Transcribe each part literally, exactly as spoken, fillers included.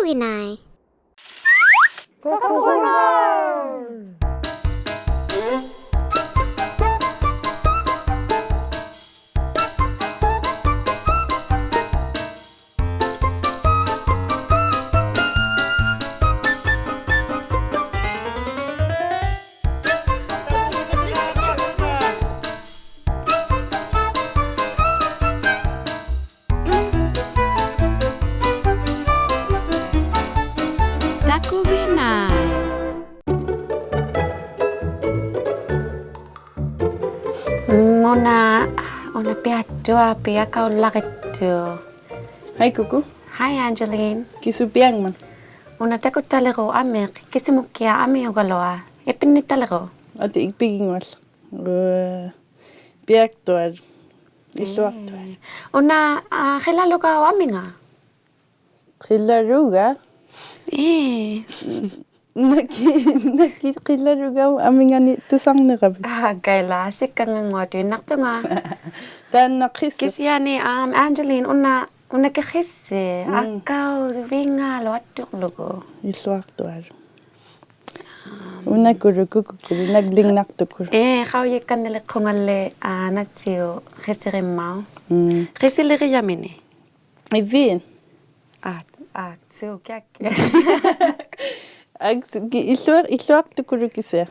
ᑕᑯᕕᓇᐃ. ᑕᑯᕕᓇᐃ. ᒻᒻ, ᐅᓇ, ᐅᓇ ᐱᐊᑦᑐᐊᐱᒃ ᐊᑲᐅᓪᓚᕆᑦᑐᖅ. Hi, ᑯᑯ. Hi, Angeline. ᑭᓱ ᐱᐊᕐᒪᑦ? ᐅᓇ ᑕᑯᑦᑕᓕᕈᒃ ᐊᒥᖅ, ᑭᓱᒧᒃᑭᐊᖅ ᐊᒥᐅᒐᓗᐊᖅ. ᐃᒃᐱᓐᓂᑦᑕᓕᕈᒃ? ᐊᑏ ᐃᒃᐱᒋᙳᐊᓗᒃ. ᐱᐊᑦᑐᐊᓗᒃ. ᐃᓱᐊᑦᑐᐊᓗᒃ. ᐄ. ᐅᓇ, ᐋ, ᕿᓚᓗᒐ ᐊᒥᖓ? ᕿᓚᓗᒐ? ᐄ. ᓇᑭ, ᓇᑭᑦ ᕿᓚᓗᒐ ᐊᒥᖓᓂᒃ ᑐᓴᕐᓂᖅᑲᕕᑦ? ᐋ, ᑲᐃᓛ, ᓯᑲᖓᙳᐊᑐᐃᓐᓇᖅᑐᖓ. ᑖᓐᓇ ᕿᓯ. ᑭᓯᐊᓂ, ᐋᒻ, Angeline, ᐅᓇ, ᐅᓇ ᑭᓯ, ᒻᒻ. ᐊᑲᐅᕕᖓᓗ ᐊᑐᕐᓗᒍ. ᐃᓱᐊᑦᑐᐊᓗᒃ. ᐅᓇᑯᓗᒃ ᑯᑯᑯᓗᒃ ᓇᒡᓕᖕᓇᖅᑐᑯᓗᒃ. ᐄ, ᖃᐅᔨᒃᑲᓐᓂᓕᖅᑯᖓᓕ, ᐋ, ᓇᑦᓯᐅᑉ ᕿᓯᕆᒻᒪᐅᑉ. ᒻᒻ. ᕿᓯᓕᕆᔭᒥᓂᒃ. ᐃᕝᕕᑦ. ᐋ, ᐋ, ᓱ ᑭᐊᒃᑭ. ᐊᒃᓱ ᑭ ᐃᓗᐊᖅ, ᐃᓗᐊᖅᑐᑯᓗᒃ ᑭᓯᐊᓂ.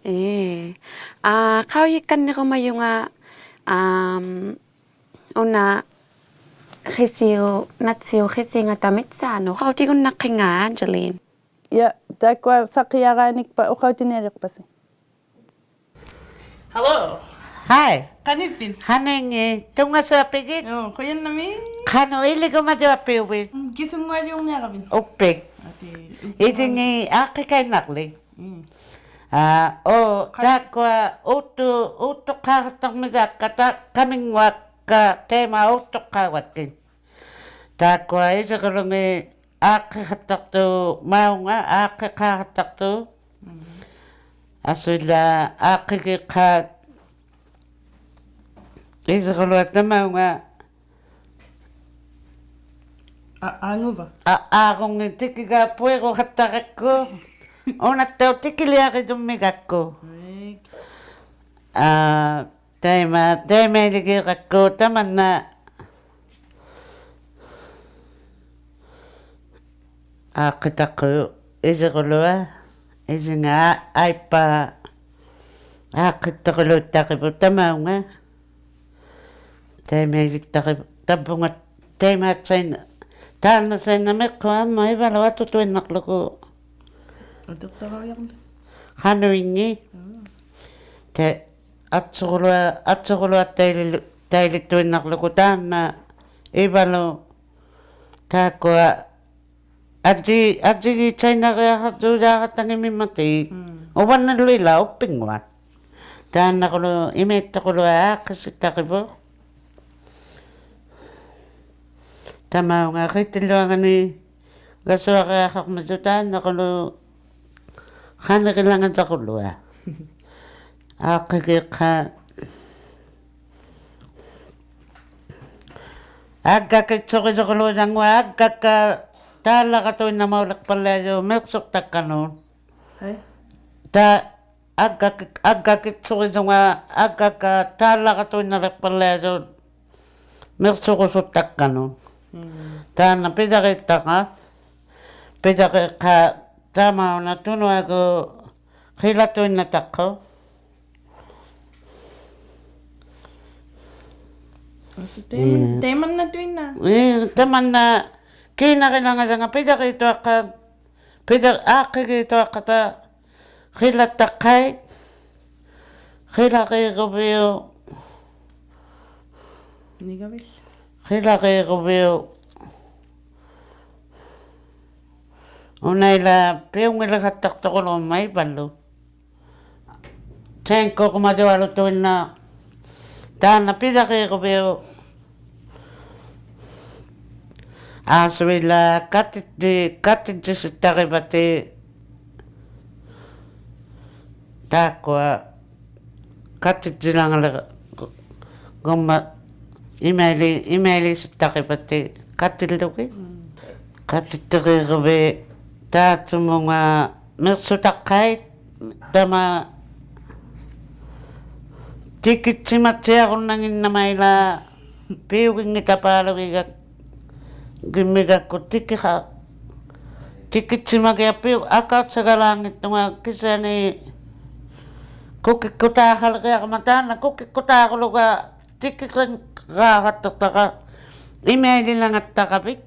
ᐄ. ᐋ, ᖃᐅᔨᒃᑲᓐᓂᕈᒪᔪᖓ, ᐋᒻ, ᐅᓇ ᕿᓯᐅᑉ, ᓇᑦᓯᐅᑉ ᕿᓯᖓᑕ ᒥᑦᓵᓄᑦ. ᖃᐅᑎᒍᓐᓇᖅᑭᖓ, Angeline? ᐄ, ᑖᒃᑯᐊ ᓴᕿᐊᕌᓂᒃᐸᑦ ᐅᖃᐅᑎᓂᐊᓕᖅᐸᓯ. Hello. Hi. ᖃᓄᐃᑉᐱᑦ? ᖃᓄᐃᙱ, ᑐᙵᓱᐊᐱᒋᑦ? ᐆ, ᖁᔭᓐᓇᒦᒃ. ᖃᓄᖅ ᐃᓕᒍᒪᔪᐊᐱᐅᕕᑦ? ᒻᒻ, ᑭᓱᙳᐊᓕᐅᕐᓂᐊᕋᕕᑦ? ᐅᒃᐱᒃ. ᐊᑏ, ᐅᒃᐱᒃ. ᐃᑎᖏᑦ ᐋᖅᑭᑲᐃᓐᓇᕐᓕᒃ. ᒻᒻ. ᐋ, ᐆ, ᖃᓄᖅ. ᑖᒃᑯᐊ ᐆᑦᑐ, ᐆᑦᑐᖅᑳᖃᑦᑕᕐᒥᓵᒃᑲ ᑕ ᑲᒥᙳᐊᒃᑲ ᑕᐃᒪ ᐆᑦᑐᖅᑳᕙᒃᑭᑦ. ᑖᒃᑯᐊ ᐃᓯᑯᓗᖏᑦ ᐋᖅᑭᖃᑦᑕᖅᑐᖅ ᒪᐅᖓ, ᐋᖅᑭᖃᖃᑦᑕᖅᑐᖅ. ᒻᒻ. ᐊᓱᐃᓛᒃ ᐋᖅᑭᒌᖅᑳᑦ ᐃᓯᑯᓗᐊᑦ ᑕᒪᐅᖓ. ᐊ, ᐊᖑᕙ? ᐊ, ᐊᖑᙱ ᑎᑭᒐ ᐳᐃᒍᖃᑦᑕᕋᒃᑯ. ᐅᓇᑦᑕᐅᖅ ᑎᑭᓕᐊᕆᔪᒻᒥᒐᒃᑯ. ᕿᒃ. ᐋ, ᑕᐃᒪ, ᑕᐃᒪᐃᓕᒌᕋᒃᑯ ᑕᒪᓐᓇ. ᐋᖅᑭᑕᖅᑯᖅ ᐃᓯᑯᓗᐊᑦ, ᐃᓯᖓ ᐊᐃᑉᐹ ᐋᖅᑭᑦᑕᑯᓗᐃᑦᑕᕆᕗᖅ ᑕᒪᐅᖓ. ᑕᐃᒪᐃᓕᑦᑕᕆᕗᖅ, ᑕᕝᕗᖓ ᑕᐃᒫᑦᓴᐃᓐᓇ, ᑖᓐᓇ ᓴᐃᓐᓇ ᒥᖅᑯᐊ ᐊᒻᒪ ᐃᕙᓗ ᐊᑐᑐᐃᓐᓇᕐᓗᒍ. ᐊᑐᖅᑕᕋᐅᔭᕐᓗ. ᖃᓄᐃᙱ. ᒻᒻ. ᑕ, ᐊᑦᓱᑯᓗᐊ, ᐊᑦᓱᑯᓗᐊᑦ ᑕᐃᓕᓗ, ᑕᐃᓕᑐᐃᓐᓇᕐᓗᒍ ᑖᓐᓇ ᐃᕙᓗ ᑖᒃᑯᐊ ᐊᔾᔨ, ᐊᔾᔨᒌᑦᓴᐃᓐᓇᕆᐊᖃᖅᑑᔮᖃᑦᑕᙱᒥᒻᒪᑕ. ᒻᒻ. ᐅᕙᓐᓂᓗ ᐃᓛᒃ ᐅᑉᐱᙳᐊᑦ. ᑖᓐᓇᑯᓗᒃ ᐃᒪᐃᑦᑐᑯᓗᐊᑦ ᐋᖅᑭᓯᑦᑕᕆᕗᖅ. ᑕᒪᐅᖓ ᕿᑎᓪᓗᐊᖓᓂ ᒐᓱᐊᕆᐊᖃᕐᒥᔪᑦ ᑖᓐᓇᑯᓗᒃ ᖃᓂᕆᓚᖓᑕᑯᓗᐊᑦ. ᐋᖅᑭᒌᖅᑳᑦ. ᐊᒡᒐᑭᑦᓱᕆᓱᕈᓗᓐᓇᙳᐊᑦ, ᐊᒡᒐᒃᑲ ᑖᓪᓚᕋᑐᐃᓐᓇᒪᐅᓕᖅᐸᓪᓕᐊᔪᑦ ᒥᖅᓱᖅᑕᒃᑲᓄᑦ. ᕼᐊᐃ. ᑕ, ᐊᒡᒐᑭ, ᐊᒡᒐᑭᑦᓱᕆᓱᖓ, ᐊᒡᒐᒃᑲ ᑖᓪᓚᕋᑐᐃᓐᓇᓕᖅᐸᓪᓕᐊᔪᑦ ᒥᖅᓱᕈᓱᖅᑕᒃᑲᓄᑦ. ᒻᒻ. ᑖᓐᓇ ᐱᔭᕇᑦᑕᕋ, ᐱᔭᕇᖅᑳᑦ ᑕᒪᐅᓇ ᑐᓄᐊᒍᑦ ᕿᓚᑐᐃᓐᓇᑕᖅᑯᖅ. ᐊᓱ ᑕᐃᒪᓐ, ᒻᒻ. ᑕᐃᒪᓐᓇᑐᐃᓐᓇᖅ. ᐄ, ᑕᒪᓐᓇ ᑮᓇᕆᓚᖓᔭᖓ ᐱᔭᕇᑐᐊᖅᑲᑦ, ᐱᔭ, ᐋᖅᑭᒌᑐᐊᖅᑲᑕ ᕿᓚᑦᑕᖅᑲᐃᑦ, ᕿᓚᕇᕈᕕᐅᒃ. ᓂᒐᕕᓪᓗ. ᕿᓚᕇᕈᕕᐅᒃ. ᐅᓇᐃᓛᒃ ᐱᐅᙱᓕᖃᑦᑕᖅᑐᑯᓗᒻᒪᑦ ᐃᕙᓗ. ᑕᐃᒃᑯᑯᒪᔪᐊᓗᑐᐃᓐᓇᖅ. ᑖᓐᓇ ᐱᔭᕇᕈᕕᐅᒃ. ᐊᓱᐃᓛᒃ ᑲᑎᔾᔨ, ᑲᑎᔾᔨᓯᑦᑕᕆᕙᑎᑦ. ᑖᒃᑯᐊ ᑲᑎᔾᔨᓚᖓᓕᕈᒪ ᐃᒪᐃᓕ, ᐃᒪᐃᓕᓯᑦᑕᕆᕙᑎᑦ ᑲᑎᓪᓗᒋᑦ. ᒻᒻ. Qatittiqiruvit taatsumunga miqsutaqqait tamaat tikitsimatsiarunnanginnama ilaa piuginngitapaalugiga gimmigakku tikiqa tikitsimagiaq piu akautsagalaanngittunga kisiani kukikkutaaqaligiaqama taanna kukikkutaaruluga tikiqingaaqattiqtara imaililangattaravit.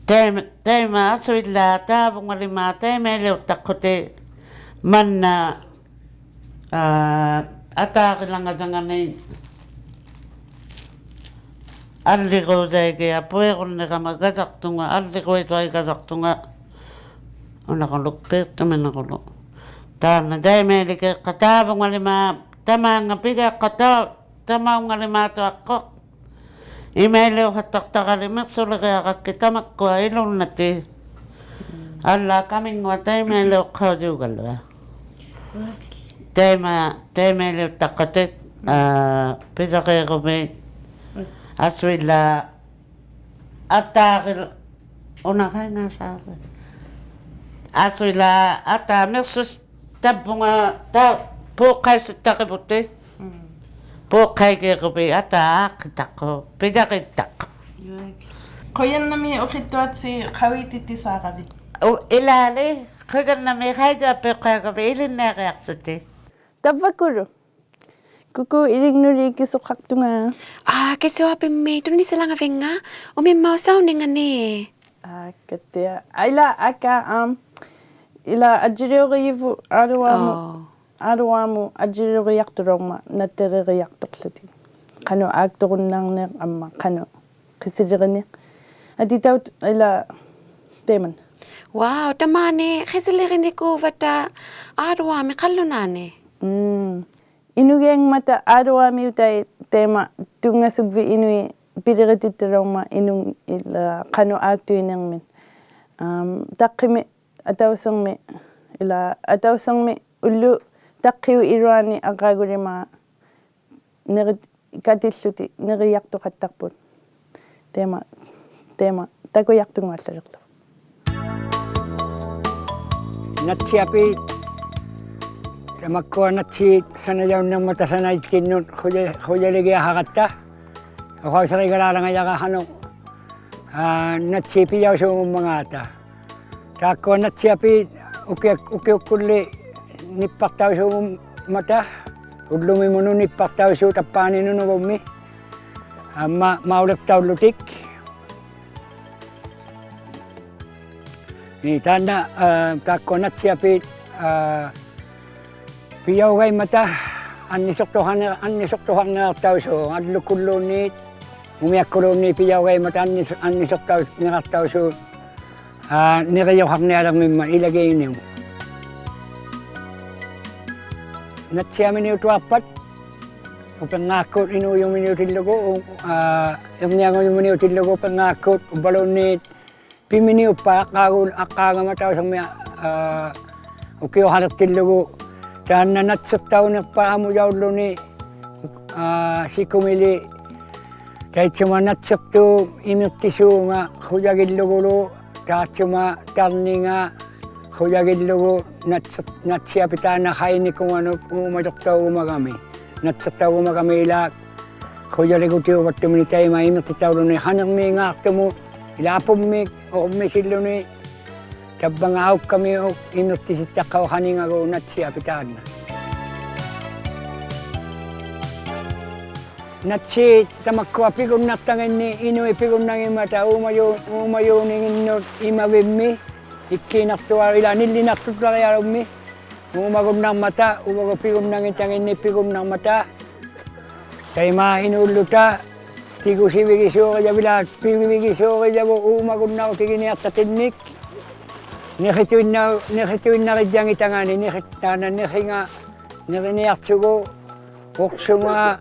Taima taima asuilaa taavungalimaat taimailiuttaqqutit manna ataaqilangajangani allirujaigiaq puirunnirama gajaqtunga allirujaigaaqtunga. Unaqulu piiqtuminaqulu taanna taimailigiiqqa taavungalimaat tamaanga pigiaqqa tamaungalimaatuaqquq. Imailiuqattaqtarali miqsuligiaqakkit tamakkua ilunnatit. Allaat kaminnguaq taimailiuqaujugaluaq. Taima taimailiuttaqqutit pisaqiirumi asuilaa ataaqil unaqaingasaari asuilaa ataa miqsus tavvunga ta puuqqaisittarivutit. Puuqqaigiiruvit ataa aaqqitaqqu pisaqiittaqquq. Qujannamiik uqittuatsi qaviitittisaaravit. Ilaali qujannamiik qaijuappiuqquaguvit ilinniariaqsutit. Tavvakulu. Kuku ilingnuli kisuqaqtunga. Aa kisuapimmi tunisilangavingaq umimmausauninga ni. Aa katia ilaa aka am ilaa ajjiliurijivut aluamu aluamu ajjiliurijaqtulaurmat nattiliriaqtuqłutik. Qanuq aakturunnarniq amma qanuq qisiliriniq. Atitaut ilaa taiman. Wow tamaani qisiliriniquuvata aluami qallunaani. Inugiangmata aluamiutai taima tunngasugvit inuit piliritittalaurmat inuk ilaa qanuq aaktuinirmit. Taqqimi atausirmi ilaa atausirmi ullut taqqiup iluani aqagulimaat nirit katillutik nirijaqtuqattaqput. Taima taima takujaqtunnguallaliqtuq. Natsiapiit tamakkua natsiit sanajaunnirmata sanajittinnut qujaligiaqaratta. Uqausirigalaalangajara qanuq natsiit pijausuungummangaata. Taakkua natsiapiit ukiak ukiukkulli nippaqtausuungummata ullumimunut nippaqtausuut tappaani nunuvummi amma mauliqtaullutik. Taanna taakkua natsiapiit pijaugaimmata annisuqtuqarni annisuqtuqarniaqtausuuq allukkulluunniit umiakkuluunniit pijaugaimmata annisuqtauniraqtausuuq. Nirijuqarnialirmimmat ilagiinimut. Natsiaminiutuaqpat upinnaakkut inuujuminiutillugu irniangujuminiutillugu upinnaakkut uvvaluunniit piminiuppat aqqaagu aqqaagamatausiqmi ukiuqaliqtillugu. Taanna natsiqtaunirpat amujaulluni sikumili taitsuma natsiqtuup imiqtisuunga qujagillugulu taatsuma tarninga qujagillugu natsiq natsiapit taanna qainikunganut uumajuqtaugumagami natsiqtaugumagami ilaa qujaligutiuvattumini taima imiqtitauluni qanirmiingaaqtumut ilaa apummik urmisilluni tavvanga aukkamiuk imiqtisittaqqauq qaningaguuq natsiapit taanna. Natsiit tamakkua pigunnaqtanginni inuit pigunnangimmata uumajuuninginnut imavimmi ikkiinaqtuaq ilaa nillinaqtuttarialummi uumagunnarmata uvagut pigunnangitanginni pigunnarmata. Taima inuulluta tigusivigisuurijavit ilaa pivigisuurijavut uumagunnarutiginiaqtatinnik. Niqituinna niqituinnarijangitangani niqit taanna niqinga niriniaqsugu uqsunga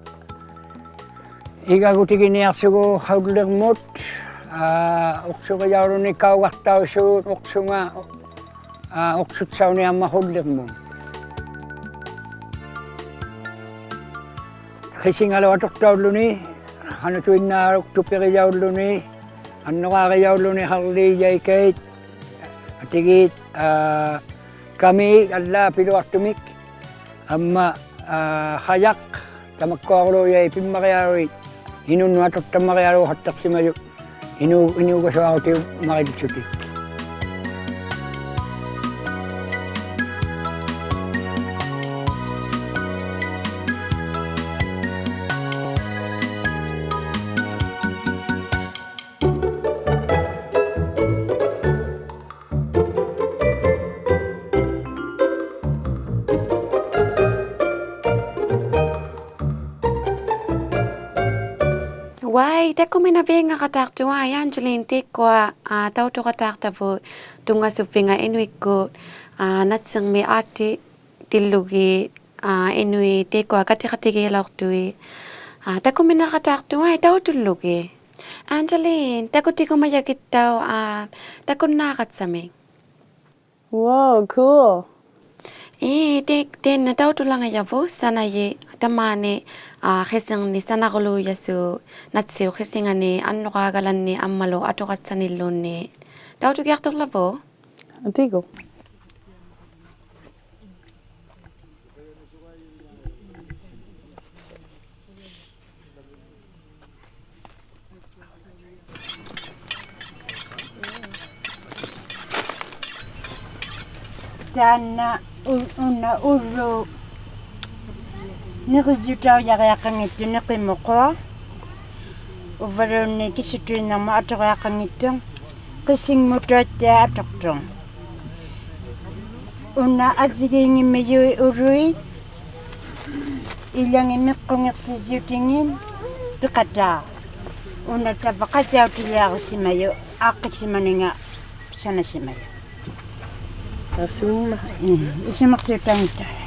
igagutiginiaqsugu qullirmut uqsurijauluni kaugaqtausuut uqsunga uqsutsauni amma qullirmut. Qisingaluatuqtaulluni qanutuinnaaluktupirijauluni ᐊᓐᓄᕌᕆᔭᐅᓪᓗᓂ ᖃᓪᓕᔭᐃᑲᐃᑦ, ᐊᑎᒌᑦ, ᐋ, ᑲᒦᒃ ᐊᓪᓛᑦ ᐱᓗᐊᖅᑐᒥᒃ, ᐊᒻᒪ, ᐋ, ᖃᔭᖅ, ᑕᒪᒃᑯᐊᕈᓘᔭᐃᑦ ᐱᒻᒪᕆᐊᓗᐃᑦ, ᐃᓄᓐᓄᑦ ᐊᑐᖅᑕᒻᒪᕆᐊᓘᖃᑦᑕᖅᓯᒪᔪᑦ, ᐃᓅ-, ᐃᓅᒐᓱᐊᕈᑎᐅᒻᒪᕆᓕᑦᓱᑎᒃ. ᐅᐊᐃ, ᑕᑯᒥᓇᕕᙵᖃᑦᑕᖅᑐᖅ, ᐅᐊᐃ, Angeline, ᑕᐃᒃᑯᐊ, ᐋ, ᑕᐅᑐᖃᑦᑕᖅᑕᕗᑦ ᑐᙵᓱᕝᕕᖓ ᐃᓄᐃᒃᑯᑦ, ᐋ, ᓇᑦᓯᕐᒥ ᐋᑎᑎᓪᓗᒋᑦ, ᐋ, ᐃᓄᐃᑦ ᑕᐃᒃᑯᐊ ᑲᑎᖃᑎᒌᓚᐅᖅᑐᐃᑦ. ᐋ, ᑕᑯᒥᓇᖃᑦᑕᖅᑐᖅ, ᐅᐊᐃ, ᑕᐅᑐᓪᓗᒋᑦ. Angeline, ᑕᑯᑎᒍᒪᔭᒋᑦᑕᐅᖅ, ᐋ, ᑕᑯᓐᓈᖃᑦᓴᒥᒃ. Wow, cool. ᐄ, ᑕᐃ-, ᑕᐃᓐᓇ ᑕᐅᑐᓚᖓᔭᕗᑦ, ᓴᓇᔨ ᑕᒫᓂ, ᐋ, ᕿᓯᕐᓂᒃ ᓴᓇᕈᓘᔭᓲᑦ, ᓇᑦᓯᐅᑉ ᕿᓯᖓᓂ, ᐊᓐᓄᕌᒐᓚᓐᓂ, ᐊᒻᒪᓗ ᐊᑐᖃᑦᓴᓂᓪᓘᓐᓃᑦ. ᑕᐅᑐᒋᐊᖅᑐᕐᓚᕗᑦ? ᐊᑏᒍ. ᑖᓐᓇ ᐅ-, ᐅᓇ ᐅᓪᓗ ᓂᕆᓯᐅᑕᐅᔭᕆᐊᖃᙱᑦᑐᖅ ᓂᕿᒧᖁᐊ. ᐅᕝᕙᓘᓐᓃᑦ ᑭᓱᑐᐃᓐᓇᕐᒧᑦ ᐊᑐᕆᐊᖃᙱᑦᑐᖅ. ᕿᓯᖕᒧᑦ ᑐᐊᑦᑎᐊᖅ ᐊᑐᖅᑐᖅ. ᐅᓇ ᐊᔾᔨᒌᙱᒻᒥᔪᐃᑦ ᐅᓗᐃᑦ, ᐃᓚᖏᑦ ᒥᖅᑯᖏᖅᓯᔨᐅᑎᖏᑦ ᐱᖃᑖᖅ. ᐅᓇ ᑕᕝᕙ ᖃᔭᐅᑎᓕᐊᕆᓯᒪᔪᖅ, ᐋᖅᑭᒃᓯᒪᓂᖓ ᓴᓇᓯᒪᔪᖅ. ᐊᓱᒻᒪ. ᒻ, ᐃᓱᒪᖅᓯᐅᑕᙱᑦᑐᖅ.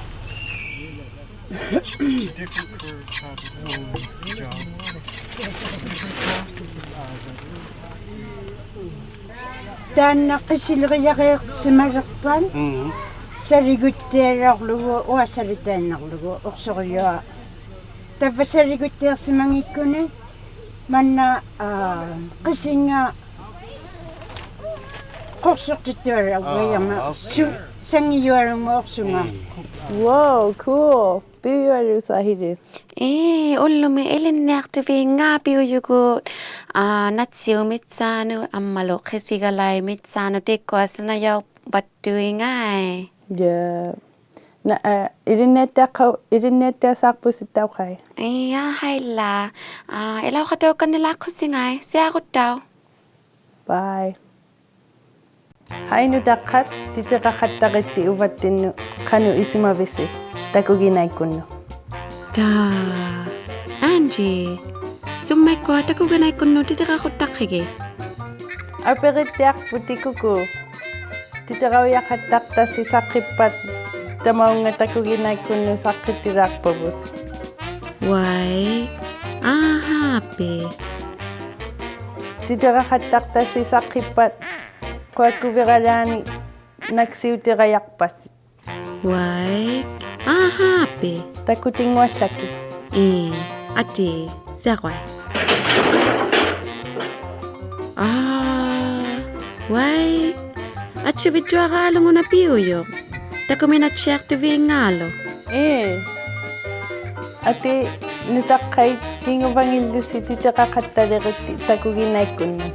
Different curves have its own jobs. Different curves, uh, ᑖᓐᓇ ᕿᓯᓕᕆᔭᕆᖅᓯᒪᓕᖅᐸᑦ, ᒻ, ᓴᓕᒍᑦᑎᐊᓚᐅᕐᓗᒍ, ᐅᐊᓴᓕᑕᐃᓐᓇᕐᓗᒍ, ᐅᖅᓱᕆᔪᐊ. ᑕᕝᕙ ᓴᓕᒍᑦᑎᐊᖅᓯᒪᙱᒃᑯᓂ, ᒪᓐᓇ, ᐋ, ᕿᓯᖓ ᖁᖅᓱᖅᑎᑦᑐᐊᓚᐅᕐᓗᔭᒪ, ᐋ, okay, ᓱ-, ᓴᙱᔪᐊᓗᖕᒧᑦ ᐅᖅᓱᖓ. ᒻ. Wow, cool. ᐱᐅᔪᐊᓘᓴᕼᐃᓕ. ᐄ, ᐅᓪᓗᒥ ᐃᓕᓐᓂᐊᖅᑐᕕᙵ ᐱᐅᔪᒍᑦ, ᐋ, ᓇᑦᓯᐅᑉ ᒥᑦᓵᓄᑦ, ᐊᒻᒪᓗ ᕿᓯᒐᓚᐃᑦ ᒥᑦᓵᓄᑦ, ᑕᐃᒃᑯᐊ ᓴᓇᔭᐅᕙᑦᑐᐃᙵᐃ. Yeah. ᓇ-, ᐋ, ᐃᓕᓐᓂᐊᑦᑎᐊᖅᑲ-, ᐃᓕᓐᓂᐊᑦᑎᐊᓵᖅᐳᓯᑦᑕᐅᖅᑲᐃ. ᐄ, ᐊᕼᐊᐃᓛ. ᐋ, ᐃᓚᐅᖃᑕᐅᒃᑲᓐᓂᓛᖅᑯᓯᙵᐃ, ᓯᐊᕈᑦᑕᐅᖅ. Bye. ᕼᐊᐃ ᓄᑕᖅᑲᑦ, ᑎᑎᕋᖃᑦᑕᕆᑦᑎ ᐅᕙᑦᑎᓐᓄᑦ ᖃᓄᖅ ᐃᓱᒪᕕᓯ ᑕᑯᒋᓇᐃᒃᑯᓐᓄᑦ. ᑖ, Angie, ᓱᒻᒪᐃᒃᑯᐊ ᑕᑯᒋᓇᐃᒃᑯᓐᓄᑦ ᑎᑎᕋᖁᑦᑕᕿᒋᑦ? ᐊᐱᕆᑦᑎᐊᖅᐳᑎᑦ ᑯᑯ. ᑎᑎᕋᐅᔭᖃᑦᑕᖅᑕᓯ ᓴᖅᑭᑉᐸᑦ ᑕᒪᐅᙵᑦ ᑕᑯᒋᓇᐃᒃᑯᓐᓄᑦ ᓴᖅᑭᑎᓛᖅᐸᕗᑦ. ᐅᐊᐃ, ᐊᕼᐊᐱ. ᑎᑎᕋᖃᑦᑕᖅᑕᓯ ᓴᖅᑭᑉᐸᑦ ᖁᐊᒃᑯᕕᕋᓛᓂ ᓇᒃᓯᐅᑎᒐᔭᖅᐸᓯ. ᐅᐊᐃ, ᐊᕼᐊᐱ. ᑕᑯᑎᙳᐊᓪᓚᒋᑦ. ᐄ, ᐊᑏ, ᓯᐊᕈᐊᐃ. ᐋ, ᐅᐊᐃ, ᐊᑦᓯᕕᑦᑐᐊᕌᓗᒃ ᐅᓇ ᐱᐅᔪᖅ. ᑕᑯᒥᓇᑦᓯᐊᖅᑐᕕᙵᓗᒃ. ᐄ. ᐊᑏ ᓄᑕᖅᑲᐃᑦ ᑭᖑᕙᙱᓪᓗᓯ ᑎᑎᕋᖃᑦᑕᓕᕆᑦᑎ ᑕᑯᒋᓇᐃᒃᑯᓐᓄᑦ.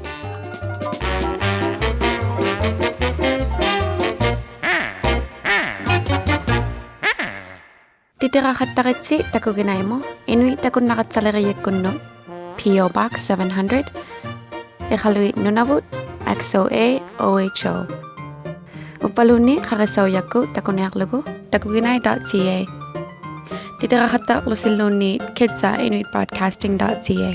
ᑎᑎᕋᖃᑦᑕᕆᑦᓯ ᑕᑯᒋᓇᐃᒧᑦ, ᐃᓄᐃᑦ ᑕᑯᓐᓇᕋᑦᓴᓕᕆᔨᒃᑯᓐᓄᑦ, P O Box seven hundred, ᐃᖃᓗᐃᑦ ᓄᓇᕗᑦ, X O A O H O. ᐅᕝᕙᓘᓐᓃᑦ ᖃᕆᓴᐅᔭᒃᑯᑦ ᑕᑯᓂᐊᕐᓗᒍ takuginai dot C A. ᑎᑎᕋᖃᑦᑕᕐᓗᓯᓘᓐᓃᑦ kids at inuit broadcasting dot C A.